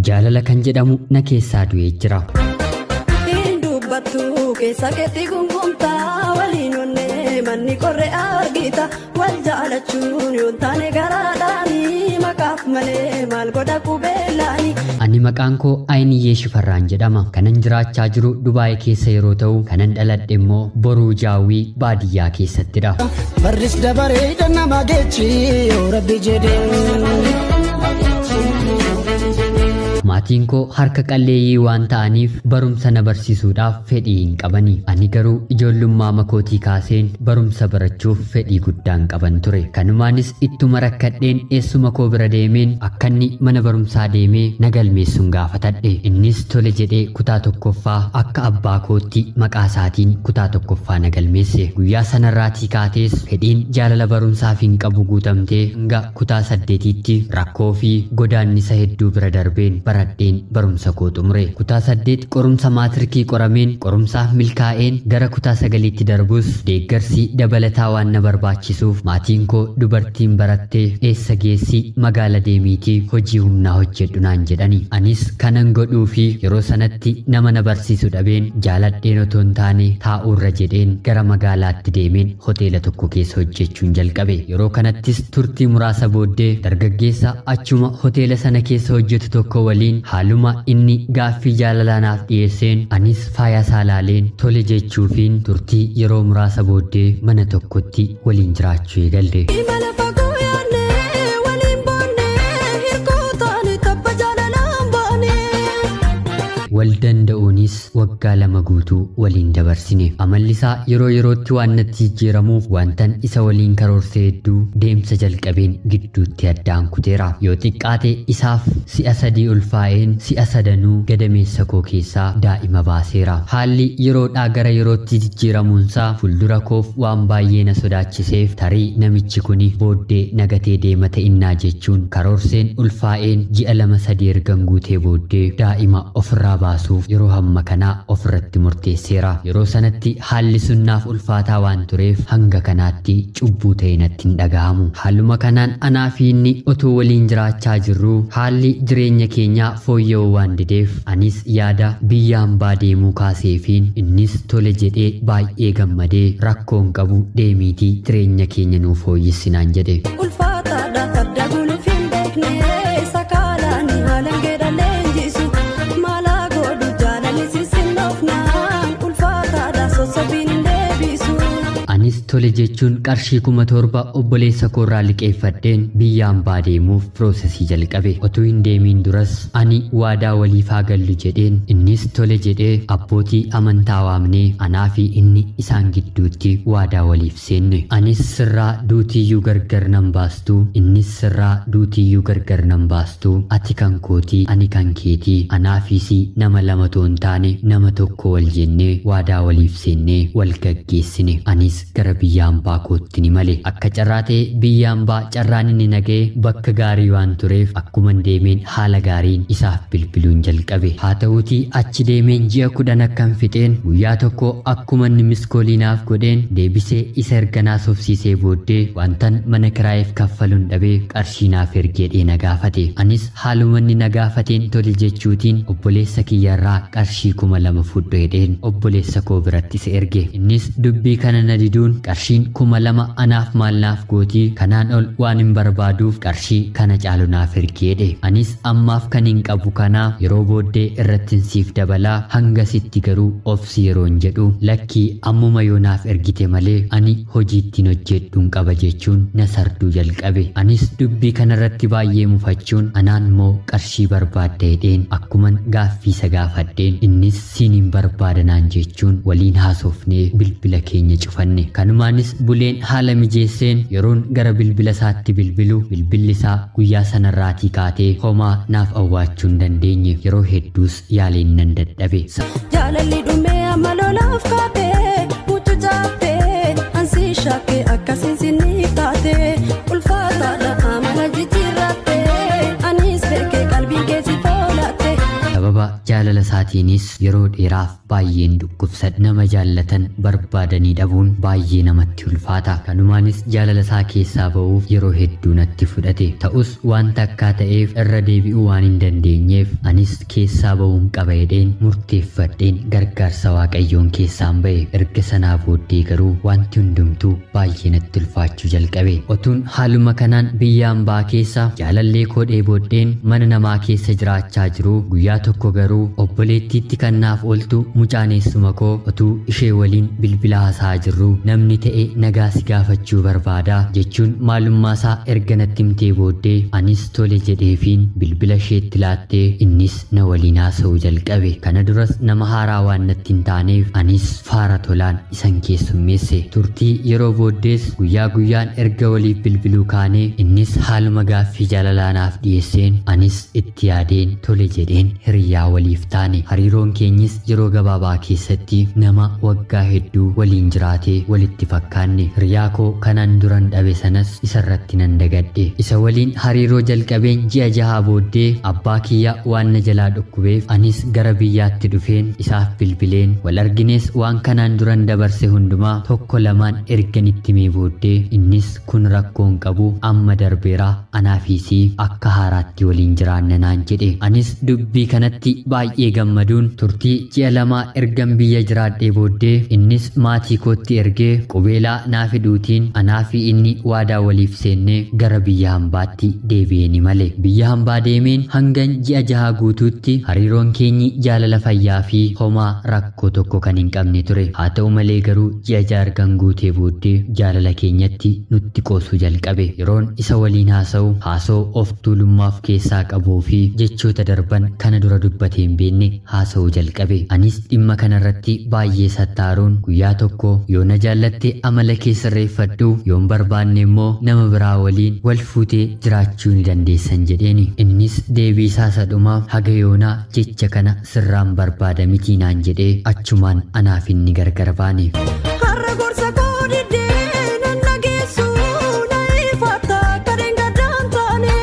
Jaalala kan jedhamu na keessaa du'ee jira. Hin dubbattu keessa keetti gungumtaa waliin onnee manni qorree argita wal jaalachuun yoo taane garaadhaanii maqaaf malee maal godha qubeelaanii. Ani maqaan koo Ayiniyyee Shifarraan jedhama. Kanan jiraachaa jiru Dubaay keessa yeroo ta'u, kanan dhaladhe immoo Boruu Jaawwii baadiyyaa keessattidha. Barris dabaree nama geechi yoo rabbi jedhee. Maatiin koo harka qalleeyyii waan ta'aniif barumsa na barsiisuudhaaf fedhii hin qabani. Ani garuu ijoollummaa makootii kaaseen barumsa barachuuf fedhii guddaan qaban ture. Kanumaanis ittuma rakkadheen eessuma koo bira deemeen akkanni mana barumsaa deemee na galmeessuun gaafatadhe. Innis tole jedhee kutaa tokkoffaa akka abbaa kootti maqaa isaatiin kutaa tokkoffaa na galmeesse. Guyyaa sanarraatii kaatees fedhiin jaalala barumsaaf hin qabu guutamtee hanga kutaa saddeetiitti rakkoo fi godaannisa hedduu bira darbeen baradheen barumsa koo xumure. Kutaa saddeet qorumsa maatirikii qorameen qorumsaaf milkaa'een gara kutaa sagaliitti darbus deeggarsi dabalataa waan na barbaachisuuf maatiin koo dubartiin barattee eessa geessi magaala deemiitii hojii humnaa hojjedhu naan jedhani. Anis kanan godhuu fi yeroo sanatti nama na barsiisu dhabeen jaaladheen otoo hin taane taa'uurra jedheen gara magaalaatti deemeen hoteela tokko keessa hojjechuun jalqabe. Yeroo kanattis turtii muraasa booddee dargaggeessa achuma hoteela sana keessa hojjetu tokko waliin haaluma inni gaaffii jaalalaa naaf dhiyeesseen anis faaya isaa laaleen tole jechuufiin turtii yeroo muraasa booddee mana tokkotti waliin jiraachuu eegalle. Imala fagoo yaadnee waliin boonnee hirkoo taane tabba jaalalaan baanee. Wal danda'uunis waggaa lama guutuu waliin dabarsine. Amalli isaa yeroo yerootti waan natti jijjiiramuuf wantan isa waliin karoorsee hedduu deemsa jalqabeen gidduutti addaan kuteera. Yoo xiqqaate isaaf si'a sadii ulfaa'een si'a sadanuu gadameessa koo keessaa daa'ima baaseera. Haalli yeroodhaa gara yerootti jijjiiramuunsaa fuuldura koof waan baay'ee na sodaachiseef tarii namichi kuni booddee nagatee deema ta'innaa jechuun karoorseen ulfaa'een ji'a lama sadii ergan guutee booddee daa'ima ofirraa baasuuf yeroo hamma kanaa ofirratti murteesseera. Yeroo sanatti haalli sun naaf ulfaataa waan tureef hanga kanaatti cubbuu ta'e natti hin dhaga'amu. Haaluma kanaan anaa fi inni otoo waliin jiraachaa jirruu haalli jireenya keenyaa fooyya'uu waan dideef anis yaada biyya hambaa deemuu kaaseefiin innis tole jedhee baay'ee gammadee rakkoon qabu deemiitii jireenya keenya nuuf fooyyessinaan jedhe. Ulfaataadha farda guluuf hin beekne sakaalaan haalaan geedha leenjisu maalaa godhu jaalalli sissinnoofnaan ulfaataadha sossobiin hin deebisu. Anis tole jechuun qarshii 7,000 obboleessa koorraa liqeeffadheen biyya hambaa deemuuf piroosesii jalqabe. Otuu hin deemiin duras ani waadaa waliif haa gallu jedheen innis tole jedhee abbootii amantaa waamnee anaa fi inni isaan gidduutti waadaa waliif seenne. Anis sirraa duutiyyuu gargar nan baastu, innis sirraa duutiyyuu gargar nan baastu, ati kan kootii ani kan keetii, anaa fi si nama lama otoo hin taane nama tokko wal jennee waadaa waliif seennee wal gaggeessine. Anis gara biyya hambaa kootti ni male. Akka carraa ta'e biyya hambaa carraan inni naga'e bakka gaarii waan tureef akkuman deemeen haala gaariin isaaf bilbiluun jalqabe. Haa ta'uutii achi deemeen ji'a 10 akkan fixeen guyyaa tokko akkuma inni miskoolii naaf godheen deebisee isa erga naaf sobsiisee booddee wantan mana kiraayeef kaffaluun dhabee qarshii naaf ergeedhee na gaafate. Anis haaluma inni na gaafateen tole jechuutiin obboleessa kiyyarraa qarshii 2,000 fudhu jedheen obboleessa koo biratti isa erge. Innis dubbii kana na diduun qarshiin 2,000 anaaf maal naaf gootii kanaan ol waan hin barbaaduuf qarshii kana caalu naaf ergeedhe. Anis ammaaf kan hin qabu kanaa yeroo booddee irratti siif dabalaa hanga sitti garuu obsi yeroon jedhu lakkii ammuma yoo naaf ergite malee ani hojii ittiin hojjedhuun qaba jechuun na sarduu jalqabe. Anis dubbii kanarratti baay'ee mufachuun anaan moo qarshii barbaadda jedheen akkuman gaaffii isa gaafadheen innis siin hin barbaadanaan jechuun waliin haasofnee bilbila keenya cufanne. Kanumaanis buleen haala mijeesseen yeroon gara bilbila isaatti bilbilu bilbilli isaa guyyaa sanarraatii kaatee homaa naaf awwaachuu hin dandeenye. Yeroo hedduus yaaleen nan dadhabe. Jaalalli dhumee amma lolaaf kaatee mucuu jaattee ansii shakkee akkasiin sinni taatee ulfaataadha amala jijjiirrattee anis beekee qalbiin keessi foolatte. Sababa jaalala isaatiinis yeroo dheeraaf Baay'een dhukkubsadhe. Nama jaallatan barbaadanii dhabuun baay'ee namatti ulfaata. Kanumaanis jaalala isaa keessaa ba'uuf yeroo hedduu natti fudhate. Ta'us wanta akkaa ta'eef irra deebi'uu waan hin dandeenyeef anis keessaa ba'uun qaba jedheen murteeffadheen gargaarsa Waaqayyoon keessaan ba'e. Erga sanaa booddee garuu wanti hundumtuu baay'ee natti ulfaachuu jalqabe. Otuun haaluma kanaan biyya hambaa keessa jaalallee koo dheebodheen mana namaa keessa jiraachaa jiru, guyyaa tokko garuu obboleettiitti kan naaf ooltu mucaan eessuma koo otuu ishee waliin bilbila haasa'aa jirru, namni ta'e nagaa si gaafachuu barbaada jechuun maalummaa isaa erga natti himtee booddee anis tole jedheefiin bilbila isheetti laattee innis na waliin haasa'uu jalqabe. Kana duras nama haaraa waan natti hin taaneef anis faara tolaan isan keessummeesse. Turtii yeroo booddees guyyaa guyyaan erga waliif bilbiluu kaanee innis haaluma gaaffii jaalalaa naaf dhiyeesseen anis itti yaadeen tole jedheen hiriyaa waliif taane. Hariiroon keenyis yeroo gabaabaa keessatti nama waggaa hedduu waliin jiraatee walitti fakkaanne. Hiriyaa koo kanaan duran dhabe sanas isarratti nan dagadhe. Isa waliin hariiroo jalqabeen ji'a 6 booddee abbaa kiyya waan na jalaa dhukkubeef anis gara biyyaatti dhufeen isaaf bilbileen wal argines waan kanaan duran dabarse hundumaa tokko lamaan ergan itti himee booddee innis kun rakkoon qabu, amma darbeera, anaafisii akka haaraatti waliin jiraanna naan jedhe. Anis dubbii kanatti baay'ee gammaduun turtii ji'a 2 ergan biyya jiraadhee booddee innis maatii kootti ergee qubeelaa naa fiduutiin anaa fi inni waadaa waliif seennee gara biyya hambaatti deebi'ee ni male. Biyya hambaa deemeen hangan ji'a 6 guutuutti hariiroon keenyi jaalala fayyaa fi homaa rakkoo tokko kan hin qabne ture. Haa ta'u malee garuu ji'a 6 ergan guutee booddee jaalala keenyatti nutti qoosuu jalqabe. Yeroon isa waliin haasa'u haasoo of tuulummaa of keessaa qabuu fi jechoota darban kana dura dubbatee hin beekne haasa'uu jalqabe. Anis dhimma kanarratti baay'ee sattaaruun guyyaa tokko yoo na jaallatte amala kee sirreeffadhu, yoon barbaanne immoo nama biraa waliin wal fuutee jiraachuu ni dandeessan jedheeni. Innis deebii isaa sadhumaa haga yoonaa jecha kana sirraan barbaada mitii naan jedhee achumaan anaaf inni gargar baane. Har'a gorsa koo diddee nan dhageessu, na ifatta kadeen gaddaan taane.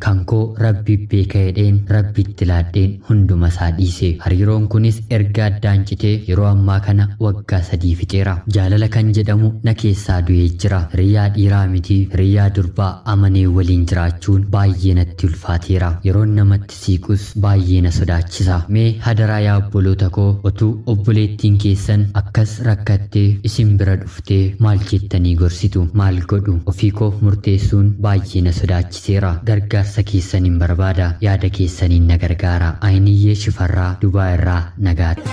Kan koo Rabbi beeka jedheen Rabbitti laadheen hunduma isaa dhiise. Hariiroon kunis erga addaan citee yeroo ammaa kana waggaa 3 fixeera. Jaalala kan jedhamu na keessaa du'ee jira. Hiriyaa dhiiraa miti hiriyaa durbaa amanee waliin jiraachuun baay'ee natti ulfaateera. Yeroon namatti siiqus baay'ee na sodaachisa. Mee hadaraa yaa obboloota koo, otuu obboleettiin keessan akkas rakkattee isin bira dhuftee maal jettanii gorsitu? Maal godhu? Ofii koof murteessuun baay'ee na sodaachiseera. Gargaarsa keessaniin barbaada. Yaada keessaniin na gargaara. Ayiniyyee Shifarraa Dubaa irraa nagaatti.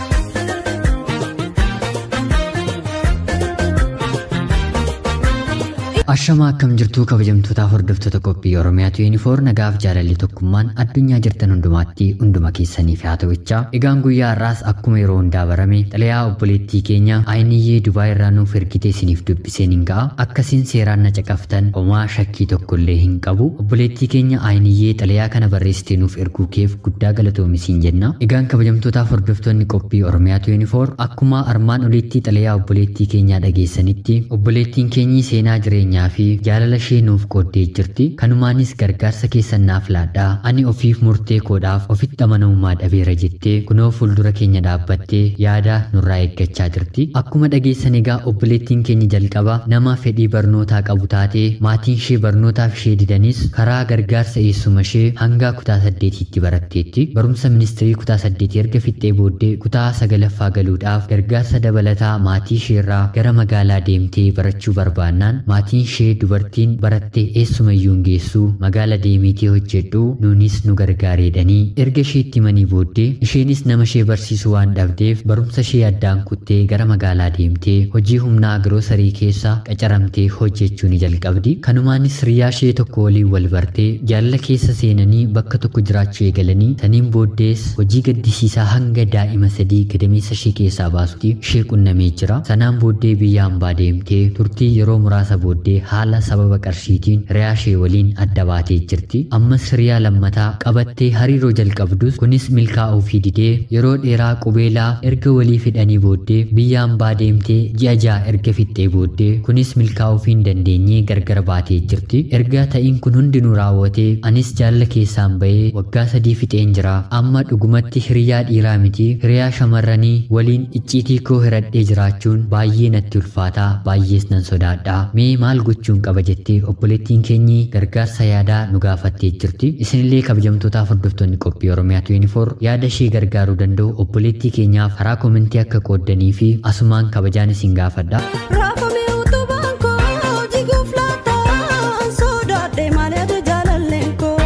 Ashamaa, akkam jirtuu kabajamtootaaf hordoftoota qophii Oromiyaa 24? Nagaaf jaalalli tokkummaan addunyaa jirtan hundumaatti hunduma keessaniif haa ta'uchaa. Egaan guyyaa har'aas akkuma yeroo hundaa barame xalayaa obboleettii keenya Ayiniyyee Dubaa irraa nuuf ergite isiniif dubbiseen hin ga'a. Akkasiin seeraan na caqaftan homaa shakkii tokkollee hin qabu. Obboleettii keenya Ayiniyyee, xalayaa kana barreessitee nuuf erguu keef guddaa galatoomi jenna. Egaan kabajamtootaaf hordoftoonni qophii Oromiyaa 24, akkuma armaan olitti xalayaa obboleettii keenyaa dhageessanitti obboleettiin keenyi seenaa jireenyaa fi jaalala ishee nuuf qooddee jirti. Kanumaanis gargaarsa keessan naaf laadhaa, ani ofiif murtee koodhaaf ofitti amanamummaa dhabeera jettee kunoo fuuldura keenya dhaabbattee yaada nurraa eeggachaa jirti. Akkuma dhageessan egaa obboleettiin keenya jalqaba nama fedhii barnootaa qabu taatee maatiin ishee barnootaaf ishee didanis karaa gargaarsa eessuma ishee hanga kutaa 8tti baratteetti. Barumsa ministirii kutaa 8 erga fixxee booddee kutaa 9ffaa galuudhaaf gargaarsa dabalataa maatii isheerraa gara magaalaa deemtee barachuu barbaannaan maatiin ishee dubartiin baratte eessumayyuu hin geessu, magaala deemiitii hojjedhu, nuunis nu gargaareedhanii erga isheetti himanii booddee isheenis nama ishee barsiisu waan dhabdeef barumsa ishee addaan kuttee gara magaalaa deemtee hojii humnaa giroosarii keessa qacaramtee hojjechuu ni jalqabdi. Kanumaanis hiriyaa ishee tokko waliin wal bartee jaalala keessa seenanii bakka tokko jiraachuu eegalanii saniin booddees hojii gaddisiisaa hanga daa'ima 3 gadameessa ishee keessaa baasutti ishee qunnamee jira. Sanaan booddee biyya hambaa deemtee turtii yeroo muraasa booddee haala sababa qarshiitiin hiriyaa ishee waliin adda baatee jirti. Ammas hiriyaa lammataa qabattee hariiroo jalqabdus kunis milkaa'uufii didee yeroo dheeraa qubeelaa erga walii fidhanii booddee biyya hambaa deemtee ji'a 6 erga fixxee booddee kunis milkaa'uufii hin dandeenye gargar baatee jirti. Erga ta'iin kun hundinuu raawwatee anis jaalala keessaan ba'ee waggaa 3 fixeen jira. Amma dhugumatti hiriyaa dhiiraa miti hiriyaa shamarranii waliin icciitii koo hiradhee jiraachuun baay'ee natti ulfaataa, baay'ees nan sodaadha. Mee maal gochuun qaba jettee obboleettiin keenyi gargaarsa yaadaa nu gaafattee jirti. Isinillee kabajamtootaaf hordoftoonni qophii Oromiyaa 24 yaada ishee gargaaruu danda'u obboleettii keenyaaf karaa komentii akka qooddanii fi asumaan kabajaan isin gaafadha. Raafame utubaan koo jiguuf laataan sodaadhe malee ati jaalalleen koo.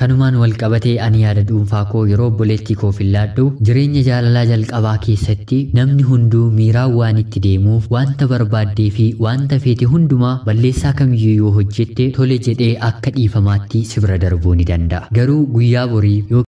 Kanumaan wal qabatee ani yaada dhuunfaa koo yeroo obboleettii koof illaadhu, jireenya jaalalaa jalqabaa keessatti namni hunduu miiraan waan itti deemuuf wanta barbaaddee fi wanta feete hundumaa balleessaa kamiyyuu yoo hojjette tole jedhee akka dhiifamaatti si bira darbuu ni danda'a. Garuu guyyaa borii yoo